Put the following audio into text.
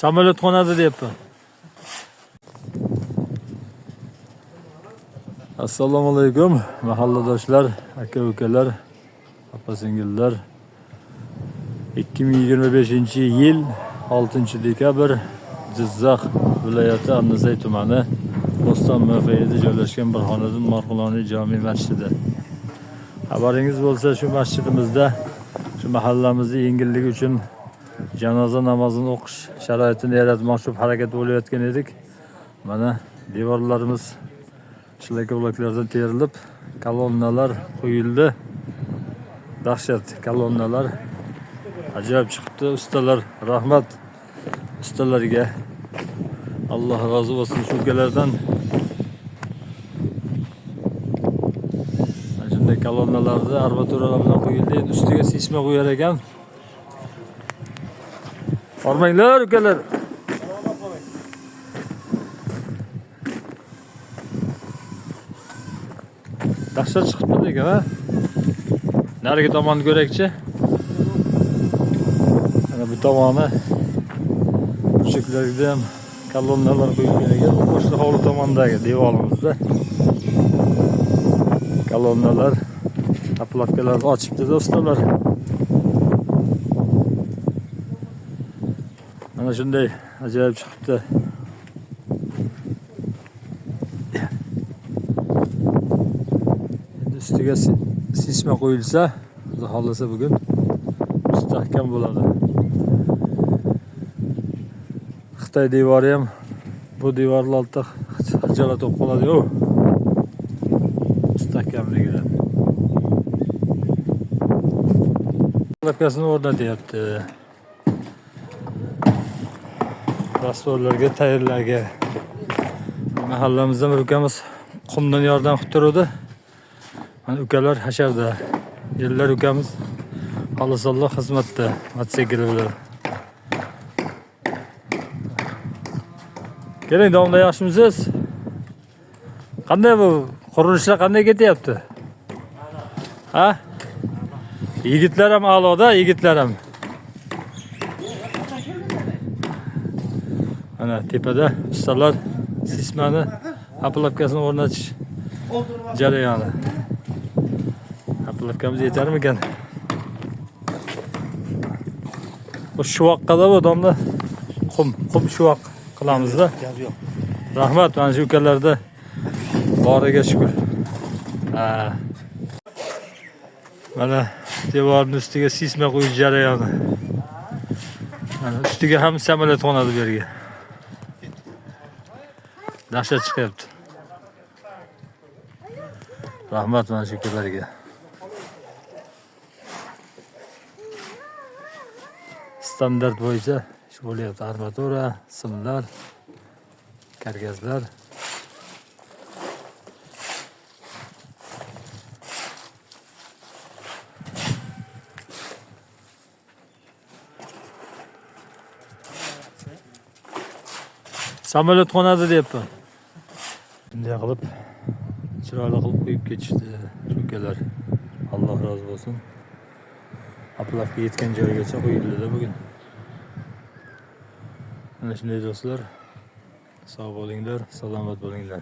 Samolyot qo'nadi deyapman. Assalomu alaykum mahalladoshlar, aka ukalar, opa singillar. 2025-yil 6 dekabr Jizzax viloyati Andizay tumani Bo'ston MF'da joylashgan Burhoniddin Marg'iloniy jome masjidi. Xabaringiz bo'lsa, shu masjidimizda shu mahallamizni yengilligi uchun janoza namozini o'qish sharoitini yaratmoqchi bo'lib harakat bo'layotgan edik. Mana devorlarimiz shlakoblokalardan terilib, kolonnalar qo'yildi. Dahshat kolonnalar ajoyib chiqibdi. Ustalar, rahmat ustalarga. Alloh rozi bo'lsin shu ukalardan. Mana shunday kolonnalarni armaturalar bilan qo'yildi. Endi ustiga sesma qo'yar ekan. Hormanglar ukalar. Dahshat chiqibdi lekin, ha? Narigi tomonni ko'rakchi. Mana bu tomoni burchaklarida ham kolonnalar qo'yilgan ekan. Bu qo'shni hovli tomondagi devorimizda kolonnalar, oplatkalarni ochibdi ustalar. Mana shunday ajoyib chiqibdi. Endi ustiga sisma qo'yilsa, Xudo xohlasa bugun mustahkam bo'ladi. Xitoy devori ham bu devorlar oldida xijolat bo'lib qoladi-yu. Mustahkamligidan. Lapkasini o'rnatyapti. Rastvorlarga, tayyorlarga. Mahallamizdan bir ukamiz qumdan yordam qilib turuvdi. Mana ukalar hasharda. Yillar ukamiz xohlasalloh xizmatda mototsikl bilan. Keling, domla, yaxshimisiz? Qanday bu qurilishlar qanday ketyapti? Ha? Yigitlar ham a'loda, yigitlar ham. Mana tepada ustalar sismani opalabkasini o'rnatish jarayoni. Opalabkamiz yetarmikan? Bu shuvoqqada bu domla qum shuvoq qilamizda. Gap yo'q. Rahmat mana shu ukalarda boriga shukur. Ha. Mana devorning ustiga sisma qo'yish jarayoni. Mana ustiga ham samolyot qo'nadi bu yerga. Dahshat chiqyapti. Rahmat mana shu ukalarga. Standart bo'yicha ish bo'lyapti. Armatura, simlar, karkaslar. Samolyot qo'nadi deyapman. Bunday qilib chiroyli qilib qo'yib ketishdi shu ukalar. Alloh rozi bo'lsin. Oplatga yetgan joygacha qo'yildi bugun. Mana shunday do'stlar. Sog' bo'linglar, salomat bo'linglar.